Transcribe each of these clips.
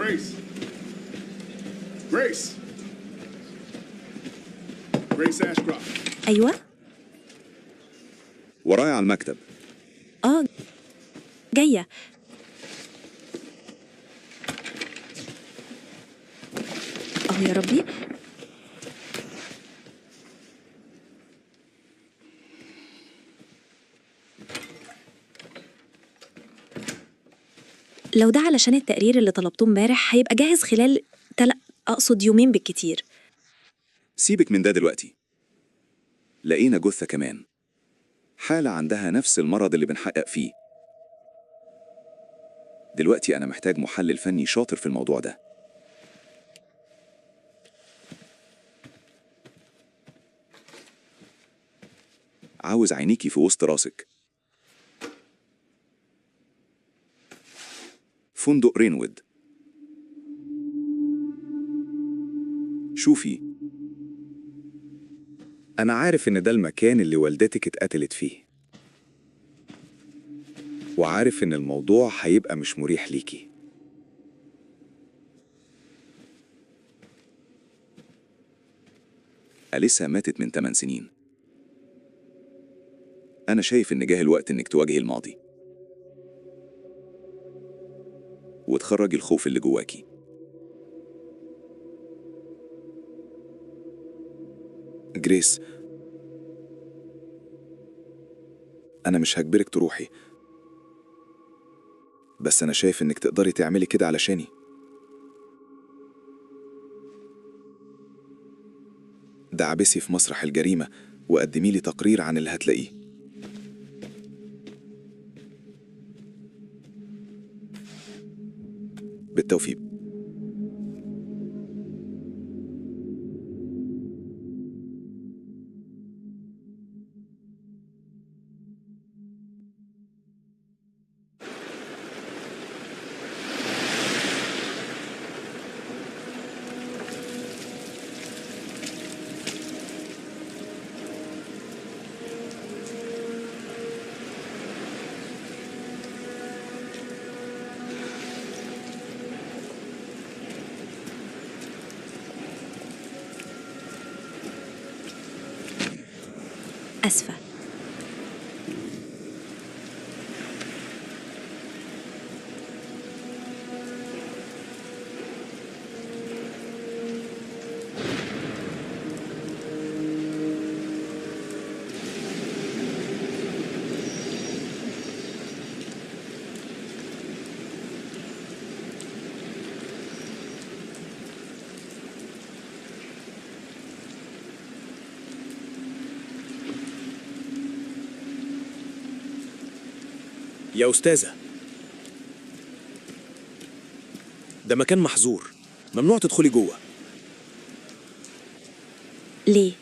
Grace. Grace. Grace Ashcroft. أيوة. ورايا على المكتب. آه جاية. أهو يا ربي. لو ده علشان التقرير اللي طلبتوه امبارح هيبقى جاهز خلال أقصد يومين بالكتير. سيبك من ده دلوقتي. لقينا جثة كمان، حالة عندها نفس المرض اللي بنحقق فيه. دلوقتي أنا محتاج محلل فني شاطر في الموضوع ده. عاوز عينيكي في وسط راسك. فندق رينوود. شوفي، أنا عارف إن ده المكان اللي والدتك اتقتلت فيه، وعارف إن الموضوع هيبقى مش مريح ليكي. أليسا ماتت من 8 سنين. أنا شايف إن جه الوقت إنك تواجهي الماضي وتخرجي الخوف اللي جواكي. جريس، أنا مش هجبرك تروحي، بس أنا شايف إنك تقدري تعملي كده علشاني. دعبسي في مسرح الجريمة وقدمي لي تقرير عن اللي هتلاقيه. بالتوفيق. أسفة. يا أستاذة، ده مكان محظور، ممنوع تدخلي جوه. ليه؟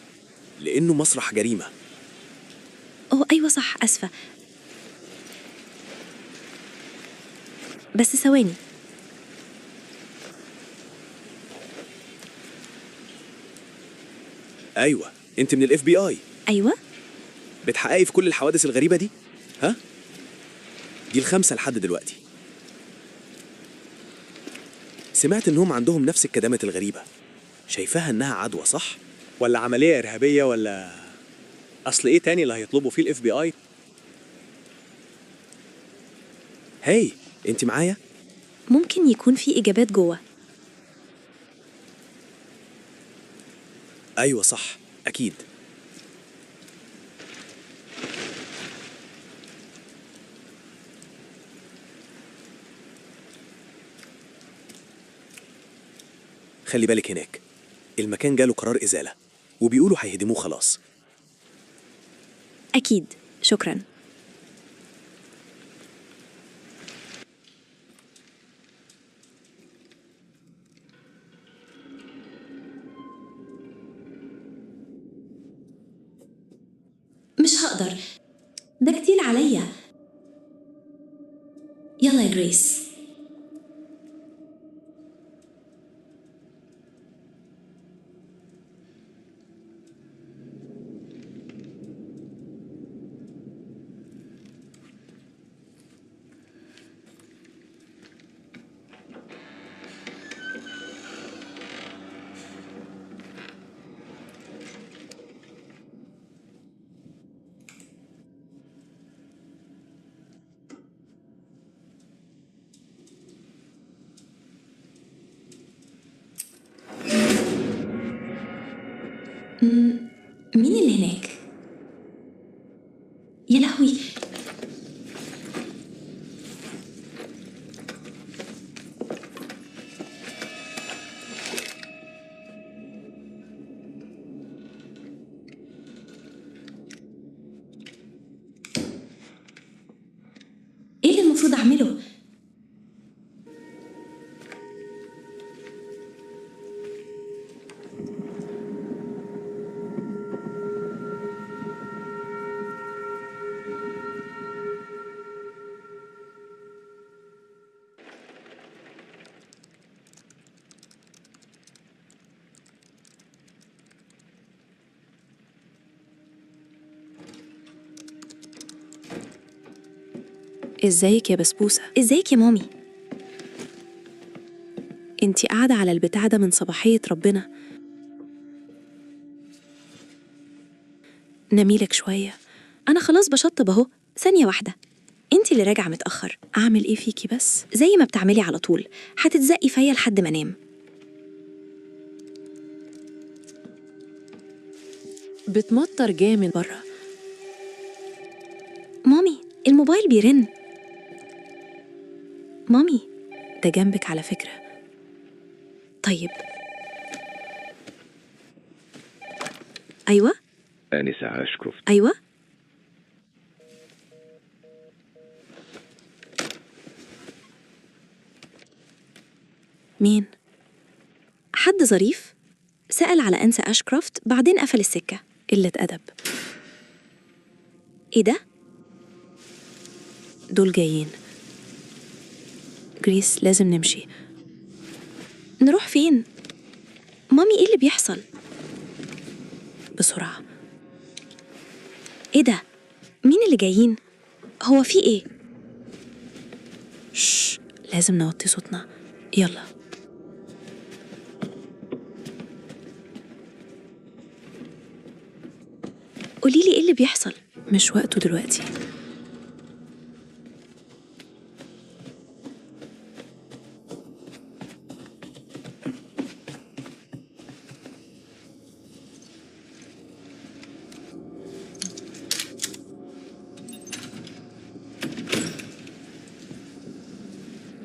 لأنه مسرح جريمة. أوه أيوة صح، أسفة. بس ثواني. أيوة، أنت من ال FBI. أيوة. بتحققي في كل الحوادث الغريبة دي؟ ها؟ دي الخامسة لحد دلوقتي. سمعت إنهم عندهم نفس الكدمات الغريبة. شايفاها إنها عدوى صح؟ ولا عملية إرهابية ولا أصل إيه تاني اللي هيطلبوا فيه ال FBI؟ هاي، أنت معايا؟ ممكن يكون في إجابات جوه. أيوة صح، أكيد. خلي بالك هناك، المكان جاله قرار إزالة وبيقولوا هيهدموه خلاص. أكيد، شكراً. مش هقدر، ده كتير عليا. يلا يا جريس. مين اللي هناك؟ يا لهوي، ايه اللي المفروض اعمله؟ ازيك يا بسبوسة؟ ازيك يا مامي؟ انتي قاعدة على البتاع ده من صباحية ربنا. نميلك شوية. انا خلاص بشطب اهو، ثانية واحدة. انت اللي راجعة متأخر. أعمل إيه فيكي بس؟ زي ما بتعملي على طول، هتتزقي فيا لحد ما انام. بتمطر جامد بره. مامي الموبايل بيرن. مامي ده جنبك على فكرة. طيب. أيوة. آنسة أشكروفت. أيوة. مين؟ حد ظريف سأل على أنسة أشكروفت، بعدين قفل السكة. قلة أدب. إيه ده؟ دول جايين. جريس لازم نمشي. نروح فين؟ مامي إيه اللي بيحصل؟ بسرعة. إيه ده؟ مين اللي جايين؟ هو في إيه؟ شش، لازم نوطي صوتنا. يلا. قوليلي إيه اللي بيحصل؟ مش وقته دلوقتي.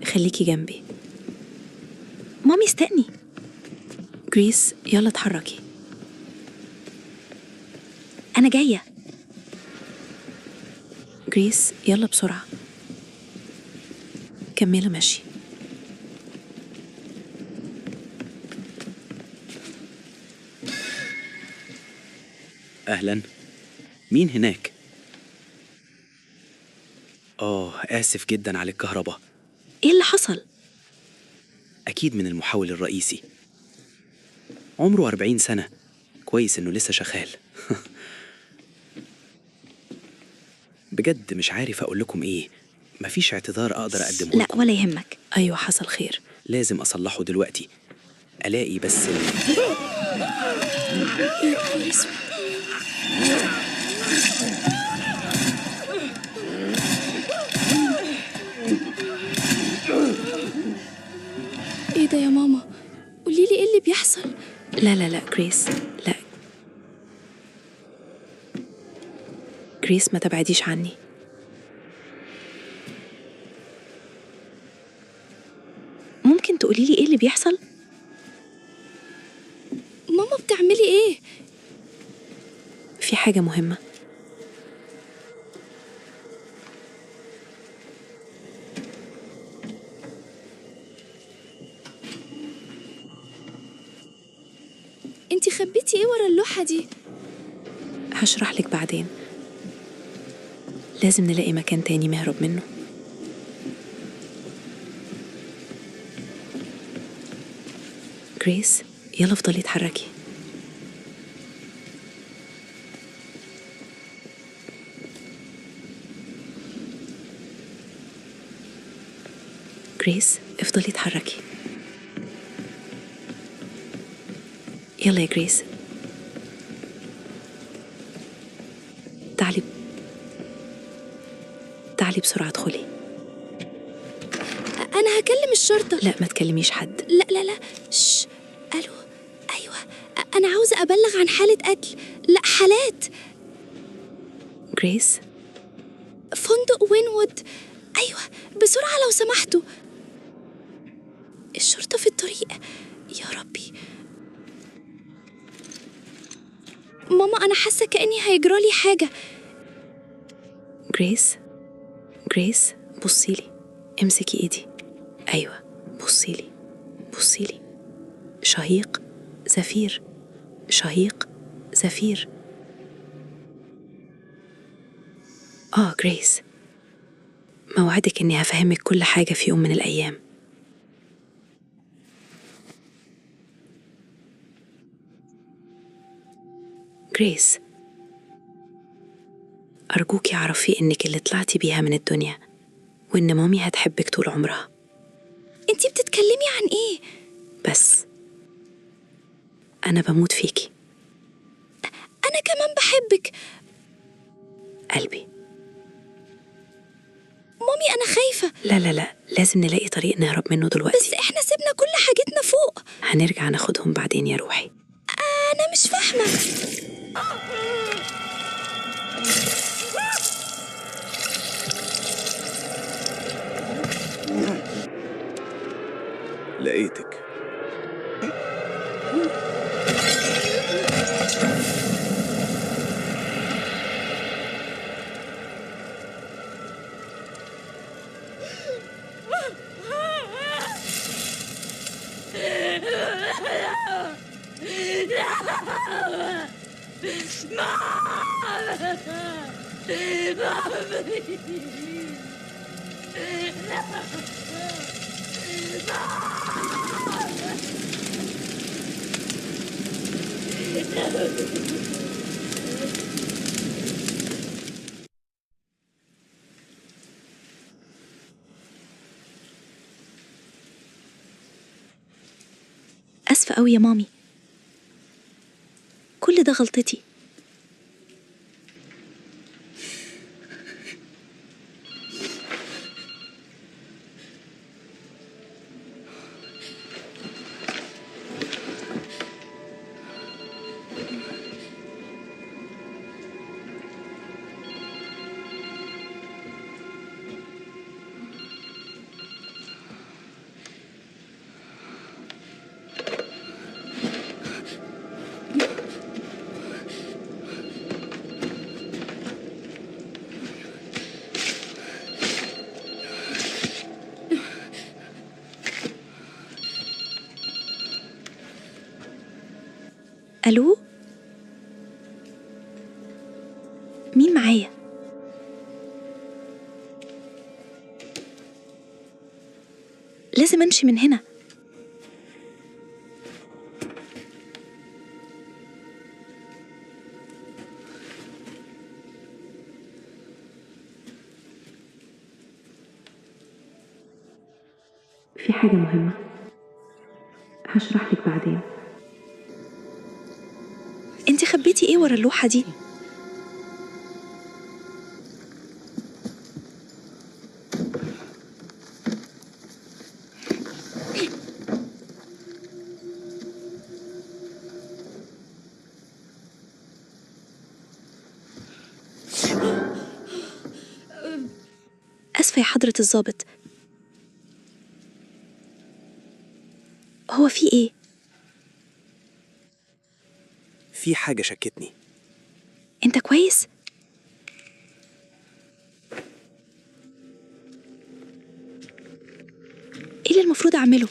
خليكي جنبي. مامي استني. جريس يلا اتحركي. أنا جاية. جريس يلا بسرعة. كملي ماشي. أهلا، مين هناك؟ آسف جدا على الكهرباء. إيه اللي حصل؟ أكيد من المحول الرئيسي. عمره 40 سنة، كويس إنه لسه شغال. بجد مش عارف أقول لكم إيه، مفيش اعتذار أقدر أقدمه لا لكم. ولا يهمك. أيوة حصل خير. لازم أصلحه دلوقتي. ألاقي بس يا نهار أسود. ايه ده يا ماما؟ قوليلي ايه اللي بيحصل؟ لا لا لا جريس، لا جريس ما تبعديش عني. ممكن تقوليلي ايه اللي بيحصل؟ ماما بتعملي ايه؟ في حاجة مهمة. انتي خبيتي ايه ورا اللوحة دي؟ هشرح لك بعدين. لازم نلاقي مكان تاني نهرب منه. جريس يلا افضلي اتحركي. جريس افضلي اتحركي. يلا يا جريس تعالي، تعالي بسرعة ادخلي. أنا هكلم الشرطة. لا ما تكلميش حد. لا لا لا، شش. ألو، أيوة، أنا عاوزة عايزة أبلغ عن حالة قتل، لا حالات. جريس، فندق وينوود. أيوة بسرعة لو سمحتوا، الشرطة في الطريق. يا ربي ماما، أنا حاسة كأني هيجرالي حاجة. جريس، جريس بصيلي، امسكي ايدي. ايوه بصيلي، بصيلي. شهيق زفير، شهيق زفير. جريس، موعدك اني هفهمك كل حاجة في يوم من الأيام. جريس، أرجوكي اعرفي إنك اللي طلعتي بيها من الدنيا، وإن مامي هتحبك طول عمرها. انتي بتتكلمي عن ايه؟ بس أنا بموت فيكي. أنا كمان بحبك قلبي. مامي، أنا خايفة. لا لا لا، لازم نلاقي طريق نهرب منه دلوقتي. بس احنا سيبنا كل حاجتنا فوق. هنرجع ناخدهم بعدين يا روحي. أنا مش فاهمة. لقيتك. أسفة أوي يا مامي، كل ده غلطتي. ألو، مين معايا؟ لازم أمشي من هنا. في حاجة مهمة هشرح لك بعدين. انت خبيتي ايه ورا اللوحة دي؟ أسفة يا حضرة الضابط. هو في ايه؟ في حاجة شكتني. انت كويس؟ ايه اللي المفروض اعمله؟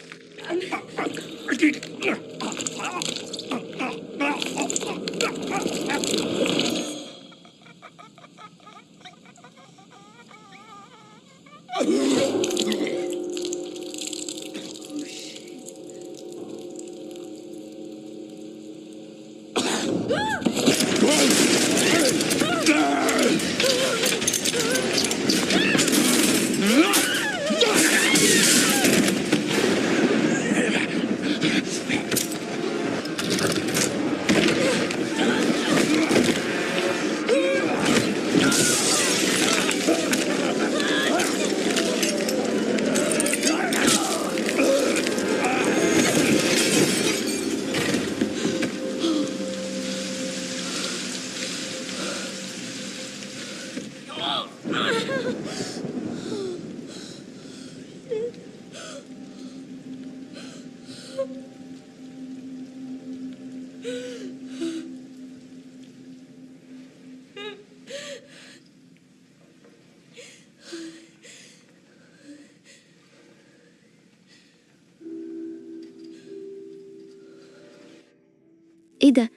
ايه ده؟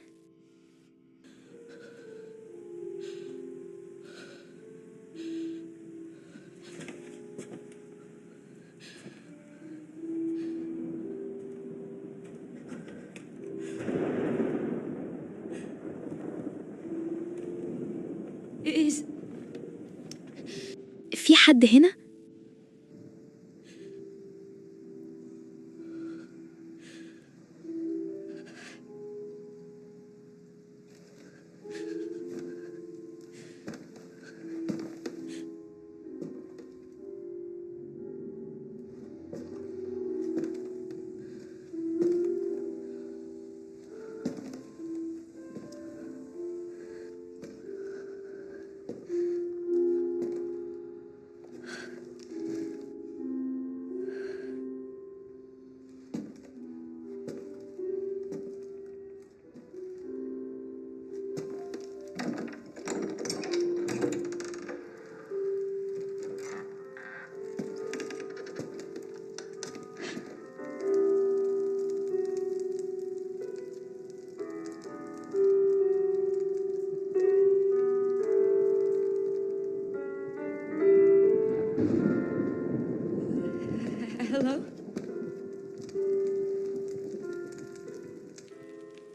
في حد هنا؟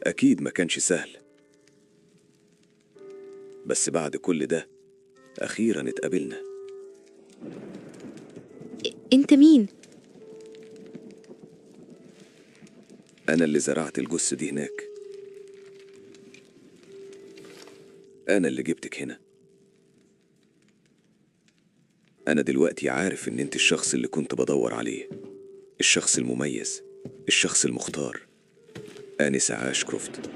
أكيد ما كانش سهل، بس بعد كل ده أخيراً اتقابلنا. انت مين؟ أنا اللي زرعت الجثة دي هناك، أنا اللي جبتك هنا. أنا دلوقتي عارف إن أنت الشخص اللي كنت بدور عليه، الشخص المميز، الشخص المختار، آنسة آشكروفت.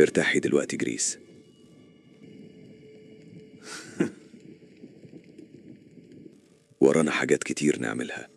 ارتاحي دلوقتي جريس. ورانا حاجات كتير نعملها.